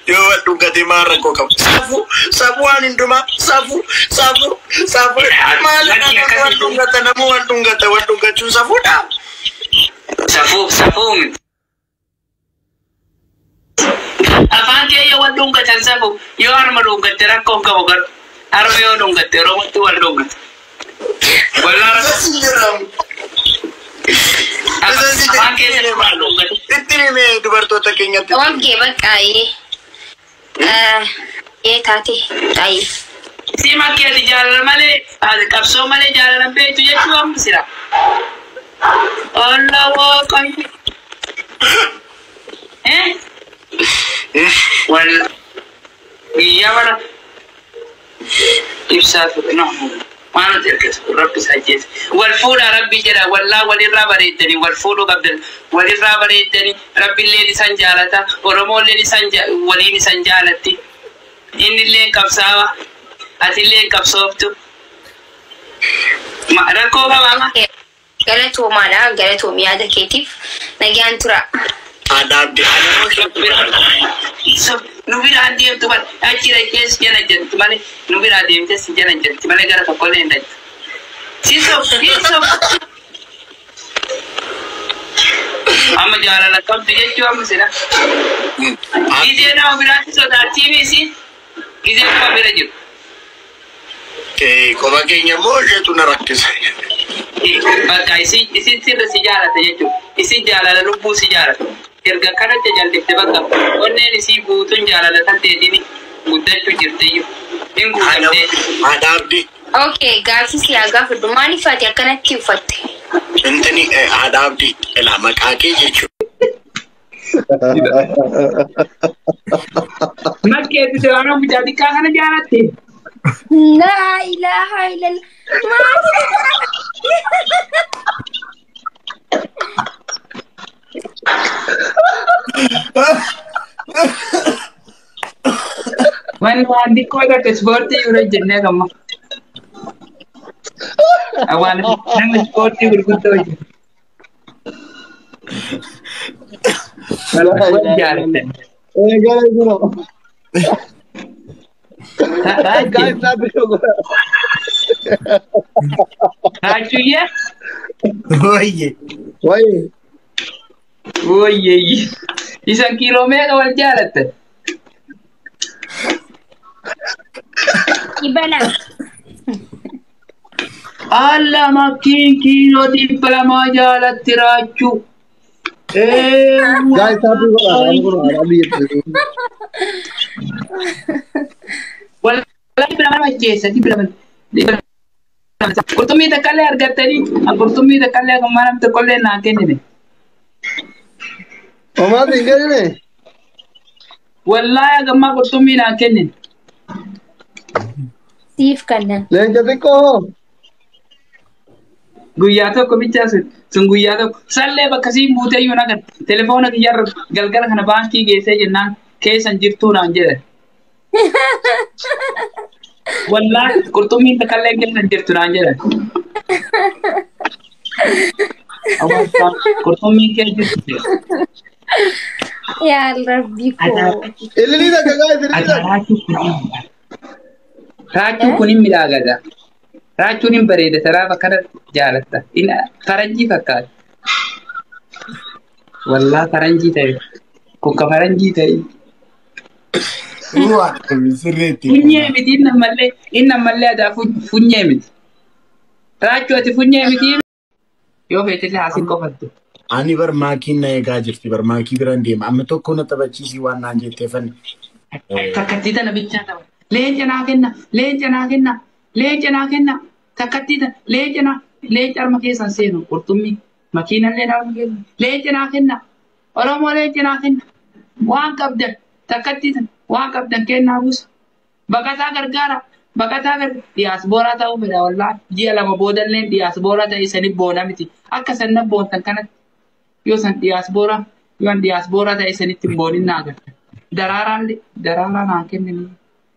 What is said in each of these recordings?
Yoo wal dhungate maal rakkoo qabu? Safuu, safuu waan hundumaa, safuu, safuu, safuu. Maal wal dhungata, nama wal dhungata, wal dhungachuun safuudha. Safuu, safuu miti. Afaan kee yoo wal dhungatan safu, yoo harma dhungatte rakkoo hin qabu garuu. Harma yoo dhungatte Oromootti wal dhungata. Walaa Isas hin jedhamu. Isas afaan keessa wal dhungata. Itti himee dubartoota keenyatti. Okay, bakka ee taate taa'ee. Si makkee ati jaalala malee qabsoo malee jaalala beektu jechuu amma sira. Allah waaqayyo. Eh? Wal guyyaa bara ibsaa ture no waan nuti ergatu rabbi isaa jeessa. Wal fuudhaa rabbi jedha wallaa walirraa bareeddanii wal fuudhuu qabdan walirraa bareeddanii rabbiilleen isan jaalata Oromoolleen isan waliin isan jaalatti. Innilleen qabsaawa atilleen qabsooftu. Rakkoo qabaa? Galatoomaadha. Galatoom yaada keetiif nagaan tura. Adaabdi. Nu biraan deemtu malee achi dhaqees jala jirti malee nu biraa deemtes jala jirti malee gara tokkollee hin dhaqxu. Sisof sisof. Amma jaalala qabdu jechuu amma sila. Gizee nama biraatti sodaattii misi gizee nama bira jiru. Kopha keenya immoo isheetu na rakkisa. Bakka isin isin sirri si jaalata jechuudha. Isin jaalala lubbuu si jaalata. Erga kanatti jallifte bakka onneen isii guutuun jaalala tan ta'eetiin guddachuu jirti. Hin guutamtee. Adaabdi. Okay, gaaffii si haa gaafadhu. Maaliif ati akkanatti uffatte? Intini adaabdi ilaa maqaa kee jechuudha. Makkeetti seeraan mucaa xiqqaa kana jaalatte. Laa ilaaha illallah. Maali? Wanni waan xiqqoo takka ispoortii yeroo jennee kamma. Waan nama ispoortii gurguddoo hojjetu. Wal jaalatan. Gara jiru. Guys, Raachuyyee. Wayye. Wayye. Wayye. Isan kiiloo meeqa wal jaalattan? 200. Alla makkiin kiiloo 200 jaalatti raachuu. Guys, happy Wallahi 200 ajjeessa 200. Qurxummii takkallee argattanii qurxummii takkallee kan mana tokkollee naa kennine. Homaa hin kennine? Wallahi hagammaa qurxummii naa kennine. Siif kennan. Leenca xiqqoo hoo? Guyyaa tokko bichaa sun guyyaa tokko sallee bakka siin buutee iyyuu nagar telefoona kiyyarra galgala kana baankii geessee jennaan keessan jirtuu naan jedhan. Wallahi qurxummiin takkallee keessan jirtu naan jedhan. Qurxummiin kee jirtu. Yaa Rabbi koo. Ililii takka guys, ililii takka. Raachuun kun hin miidhagata. Raachuun hin bareeda saraaf akkana jaalatta. Inni faranjii fakkaata. Wallaa faranjii ta'e. Kukka faranjii ta'e. Sirriitti. Funyee miti inni ammallee inni ammallee adaa funyee miti. Raachuu ati funyee miti. Yoo feetillee haasii qofattu. Ani bar maakiin na eegaa jirti bar maakii biraan deema. Amma tokko na taphachiisii waan naan jetteefan. Takkattii tana bichaa tapha. Leenca naa kenna, leenca naa kenna, leenca naa kenna. Takkattii tana leenca naa leenca harma keessan seenu qurxummii makiinallee harma keessan leenca naa kenna. Oromoo leenca naa kenna. Waan qabdan takkattii tana waan qabdan kennaa buusa. Baqataa gargaara. Baqataa gargaara. Diyaasbooraa ta'uu fedha wallaahi. Ji'a lama boodallee diyaasbooraa ta'e sanii boona miti. Akka san boontan kanatti yoo san diyaasbooraa yoo diyaasbooraa ta'e sanitti hin boonin naa agarta. Daraaraan daraaraa naa kennini.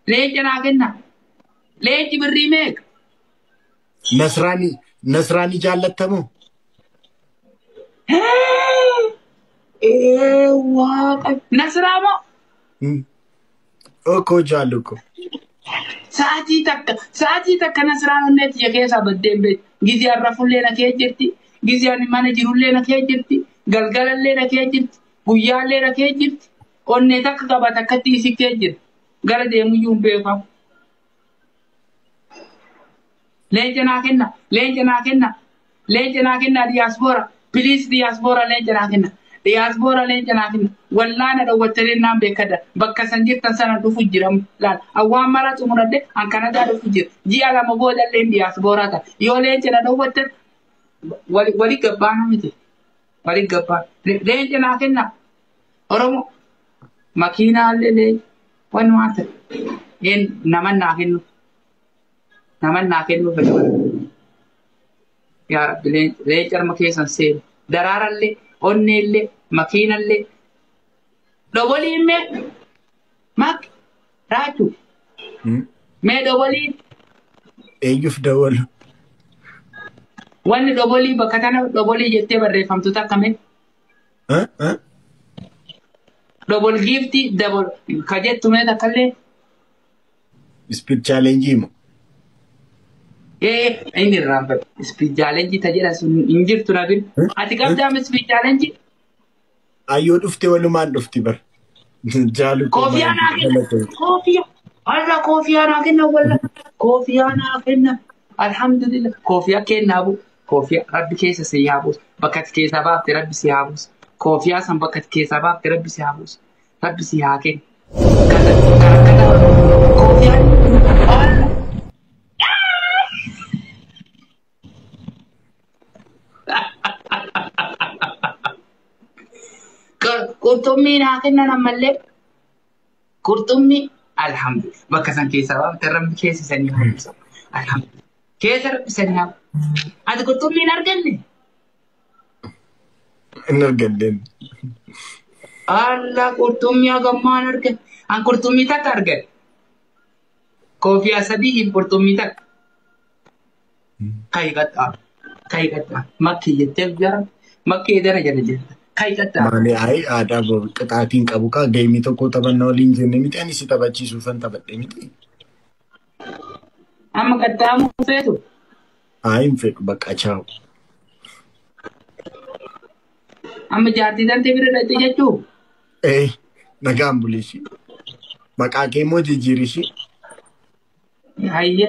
Leenca naa kenna. Leenci birrii meeqa? Nasraanii Nasraanii jaallattamoo? Ee waaqa. Nasraa moo? Okoo jaallu ko. Sa'aatii takka Nasraan onnee tiyya keessaa baddee hin beektu. Gizee har'a fullee na kee jirti. Gizee ani mana jirullee na kee jirti. Galgalallee na kee jirti. Guyyaallee na kee jirti. Onnee takka qaba takkatti isi kee jirti. Gara deemuyyuu hin beekamu. Leenca naa kenna. Leenca naa kenna. Leenca naa kenna diyaaspoora. Please diyaaspoora leenca naa kenna. Diyaaspoora leenca naa kenna. Wallaana dhowwattanii naan beekadha. Bakka san jirtan sana dhufu jira. Laal awwaan mara xumuradhe an Kanadaa dhufu jira. Ji'a 2 boodallee diyaaspooraa ta'a. Yoo leenca na dhowwattan wali gabbaana miti. Wali gabbaan. Leenca naa kenna. Oromoo makiinaallee leenca. Wanni waan ta'e. Een naman naa kennu. Naman naa kennu fedhe. Yaa Rabbi leenca arma keessan seenu. Daraarallee, onneellee, makiinallee. Dhoboliin mee mak raachuu mee dhoboliin. Eenyuuf dabalu? Wanni dhobolii bakka tana dhobolii jettee barreeffamtu takka mee. Double giiftii double ka jettu mee takkallee. Speed challenge moo? Ee, inni irraanfadhe. Speed challenge ta jedha sun hin jirtu na bira. Ati qabdaa speed challenge? Ayyoo dhufte walumaan dhufti bar. Jaalu koo. Koofiyaa naa kenna. Koofiyaa. Alla koofiyaa naa kenna walla. Koofiyaa naa kenna. Alhamdulillah. Koofiyaa kennaa bu. Koofiyaa rabbi keessa si haa buusu. Bakka ati keessaa baafte rabbi si haa buusu. Koofiyaa san bakka ati keessaa baafte rabbi si haa buusu. Rabbi si haa kennu. Kata kata koofiyaa. Alla. Qurxummii naa kennan ammallee. Qurxummii alhamdulillah. Bakka san keessaa baafte rabbi keessa sanii haa buusu. Alhamdulillah. Keessa rabbi sanii haa buusu. Ati qurxummii hin arganne? Hin arganneen. Allah qurxummii hagammaan argan. An qurxummii takka argan. Koofiyaa sadii hin qurxummii takka. Kayi qaxxaa. Kayi qaxxaa. Makkii jettee jara. Makkii dara jala jirta. Kayi qaxxaa. Maali ayi aadaa qixaatiin qabu kaa geemii tokko taphanna waliin jenne miti ani si taphachiisuufan taphadhe miti. Amma qaxxaamuu feetu. Ayi hin fedhu bakka chaawu. Amma jaartii tantee bira dhaqxe jechuu. Ee nagaan bulishi. Maqaa kee immoo jijjiirishi. Hayye.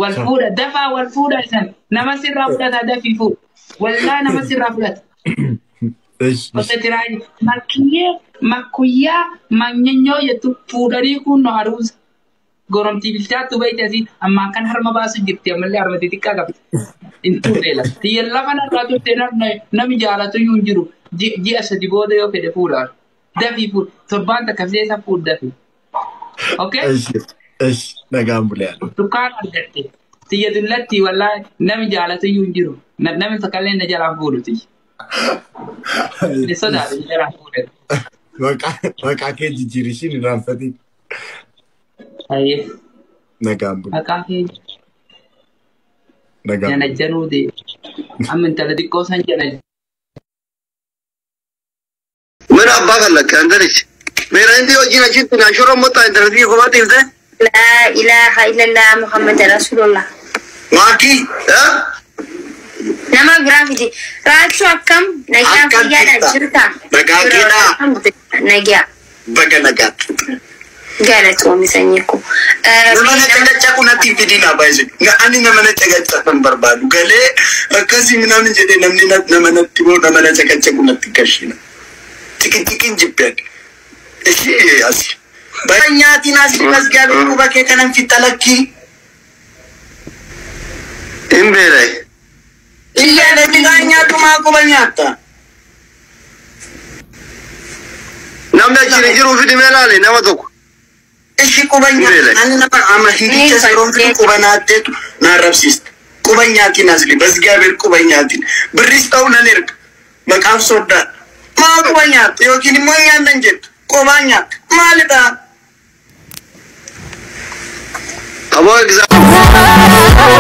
Wal fuudha dafaa wal fuudha isan nama sirraa fudhata dafii fuudha. Wallaa nama sirraa fudhata. Qote makkiyyee makkuyyaa manyanyoo jettu fuudhanii kun nu haruusa. Goromtii bilchaattu baay'ee asii ammaan kan harma baasu jirti ammallee harma xixiqqaa qabdi. Hin turre lafa. Xiyya lafa narraa turte nami jaalatu iyyuu hin jiru. Ji'a 3 booda yoo fedhe fuudhaan. Dafii fuudh. Torbaan takka fileessa fuudh dafii. Okay? Esh nagaan bulee. Burtukaan argatte. Xiyya dullatti wallaahi nami jaalatu iyyuu hin jiru. Nami takkallee na jalaan fuudhu xiyya. Ni sodaate na jalaan fuudhe. Maqaa kee jijjiirishiin irraanfatiin. Ayyee. Nagaan bulee. Maqaa kee Nagaan bulee. janajjanuu deema. Amma intala xiqqoo san jana ምን አባ ፈለክ አንተ ልጅ ሜራንቲ wajjin achitti na shorommotta intalatti kophaa dhiifte. لا إله إلا الله محمد رسول الله. Maakii. Nama biraa fide. Raachuu akkam nagaa Akkam fayyaadha jirta? Jirta? Nagaa keedhaa? Nagaa. Baga nagaatti. Galatoomi sanyii koo. Nama na caqacaqu natti hin fidinaa baay'ee. Ani nama na caqacaqu hin barbaadu. Galee akkasii minaamin jedhee namni nama natti boo nama na caqacaqu natti gashina. Tiqitiqiin jibbeen. Ishee asi. Nyaatiin asii masgaabii quba kee kanan fixalakkii. Hin beelay. Iyyaa namni kaan nyaatu maa quba nyaatta? Namni achiin hin jiru fidi mee laali nama tokko. Ishi quba nyaata. Ani nama amma hindicha seeroon fidu quba nyaatteetu na arrabsiista. Quba nyaatiin asli basgaabeel quba nyaatiin. Birris ta'uu nan erga. Maqaaf soddaa. Maa quba nyaatta yookiin immoo nyaannan jettu. Qubaa nyaatta. Maalidha? Aboo example.